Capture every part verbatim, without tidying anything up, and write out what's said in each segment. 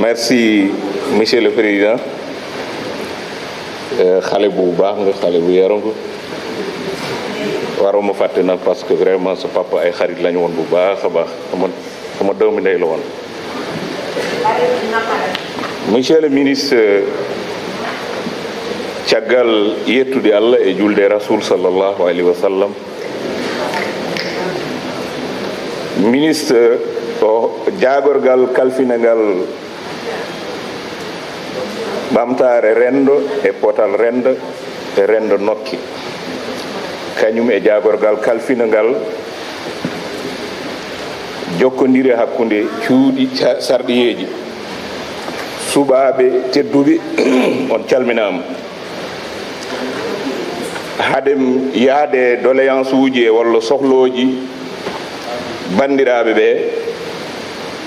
Merci, Monsieur le Président. Eh, xale bu baax nga, xale bu yaru nga. Waroo ma fàtte nag, parce que vraiment sa papa ay xarit lañu woon bu baax a baax. Sama, sama doomi ndey la woon. Monsieur le ministre, caggal yettude Allah e julde Rasul sallallahu alayhi wa sallam, ministre o jaagorgal kalfinangal ɓamtaare renndo e potal renndo e renndo nokki, kañum e jaagorgal kalfinangal jokkondire hakkunde cuuɗi ca-, sarɗiyeeji. Suɓaaɓe tedduɓe, on calminaama. Haɗem yahde doléance uji e walla sohlooji banndiraaɓe ɓe,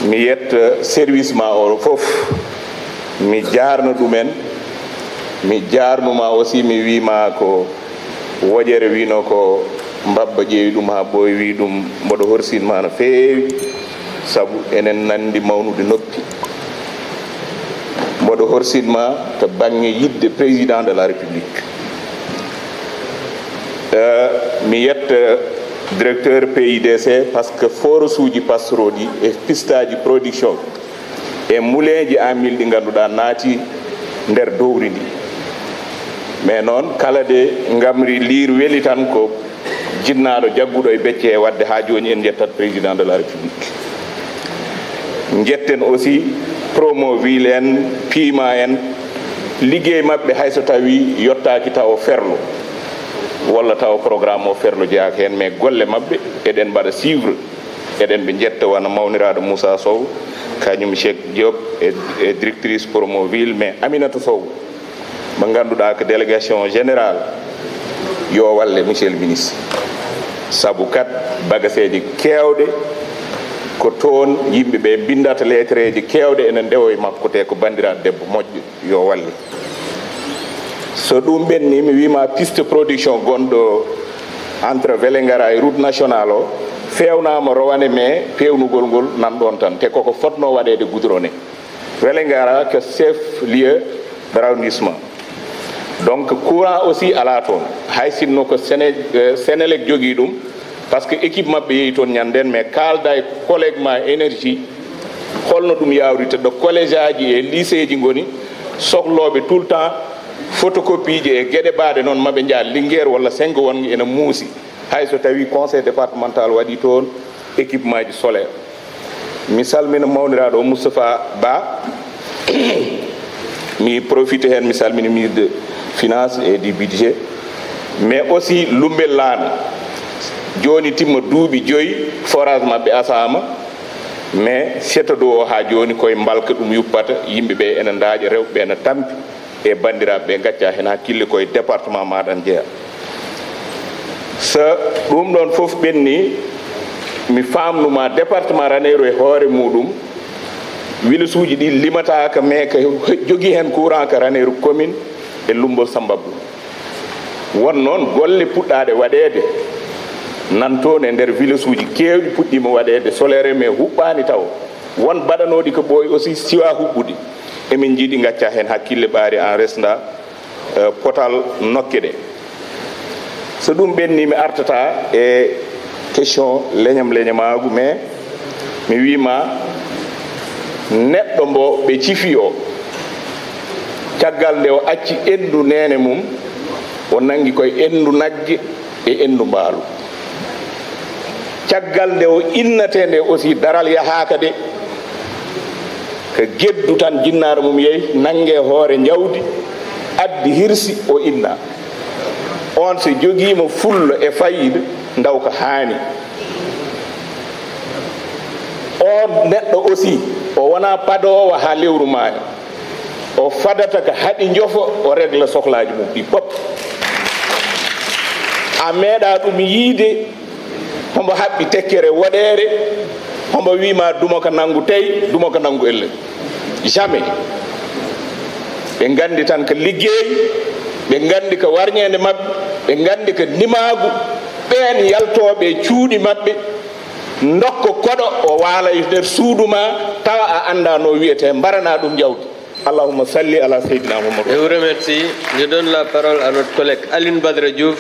mi yetta service ma o fof, mi jaarna ɗumen, mi jaarnuma aussi, mi wiima ko wojere wino ko mbabba ƴeewi ɗum haa ɓooyi, wi ɗum mboɗo horsinma no feewi, sabu enen nanndi mawnude noppi. Mboɗo horsinma to bannge yiɗde Président de la République. Euh, mi yetta directeur P I D C, parce que forage uji pastoraux ɗi e piste aji production e moulin ji à mil ɗi ngannduɗaa naati nder dowri ndi. Mais noon, kala de ngamri liir weli tan ko jinnaaɗo jagguɗo e becce e waɗde haa jooni en njettat Président de la République. Njetten aussi Promoville en, Pima en, liggey maɓɓe hay so tawi yottaaki taw ferlo, walla taw programme o ferlo jeyaaka heen, mais golle maɓɓe eɗen mbaɗa suivre, eɗen ɓe njetta wano mawniraaɗo Moussa Sow, kañum Cheikh Diop e, e directrice Promoville, mais Aminata Sow, mo ngannduɗaa ko délégation générale, yo walle, monsieur le ministre. Sabu kat bagaseeji keewɗe ko toon yimɓe ɓe mbinndata lettereeji keewɗe ene ndewo e makko, te ko banndiraaɗo debbo moƴƴo, yo walle. So ɗum ɓenni, mi wiima piste production gonɗo entre Vélingara e route nationale o, feewnaama rowane, mais peewnugol ngol nan ɗoon tan, te koko fotnoo waɗeede goudronné. Vélingara ko chef lieu d'arrondissement. Donc, courant aussi alaa toon. Hay sinno ko Séné-, euh, Sénélec jogii ɗum, parce que équipe maɓɓe yehi toon ñanden, mais kaalda e collègue ma énergie, holno ɗum yawrita, ɗo collège aji e lycée ji ngoni, sohlooɓe tout le temps photocopie ji e geɗe baaɗe noon, maɓe njaha Linguère walla Sengo wonɓe ene muusi. Hay so tawi conseil départemental waɗi toon équipement ji solaire. Mi salmina mawniraaɗo o Moustapha Ba. Mi profite heen, mi salmini ministre de finance et du budget, mais aussi Lumbel Laana. Jooni timma duuɓi joyi forage maɓɓe asaama, mais seeto dow o haa jooni koye mbalka ɗum yuppata, yimɓe ɓe ene ndaaƴa, rewɓe ɓe ene tampi, e banndiraaɓe ɓe ngacca heen hakkille, koye département maaɗa njeya. So ɗum ɗoon fof ɓenni, mi faamnuma département Raneeru e hoore muɗum, wilasuuji ɗi limataaka, mais ko jogii heen courant ko Raneeru commune e Lumbol Samba Abdou. Won noon golle puɗɗaaɗe waɗeede nan toon e nder wilasuuji keewɗi, puɗɗiima waɗeede solaire, mais huɓɓaani taw. Won baɗanooɗi ko ɓooyi aussi siwaa huɓɓude. Emin njiɗi ngacca heen hakkille, ɓaari en resnda, eh, potal nokke ɗe. So ɗum ɓenni, mi artata e question leñam leñamaagu, mais mi wiima neɗɗo mbo ɓe cifi o, caggal nde o acci enndu neene mum, o nanngi koye enndu nagge e enndu mbaalu. Caggal nde o innatee nde aussi, daral yahaaka de, ko geddu tan, jinnaaro mum yehi, nannge hoore njawdi, addi hirsi, o inna. On so jogiima fulla e fayida, ndaw ko haani. On neɗɗo aussi, o wonaa padoowo haa lewru maayo. O fadata ko haɗi njofo, o regla sohlaaji mum ɗi pop. A meeɗa ɗum yiide, hombo haɓɓi tekkere woɗeere, hombo wiima duma ko nanngu tey, duma ko nanngu ellen. Jamais. Ɓe nganndi tan ko liggey, ɓe nganndi ko warñeende maɓɓe, ɓe nganndi ko ndimaagu, ɓeen yaltooɓe e cuuɗi maɓɓe, Ndokko koɗo o waala e nder suudu ma, tawa a anndaa no wiyetee, mbarana ɗum jawdi. Allahumma salli ala Seydina Muhammad. Je vous remercie. Je donne la parole à notre collègue Aline Badra Diouf.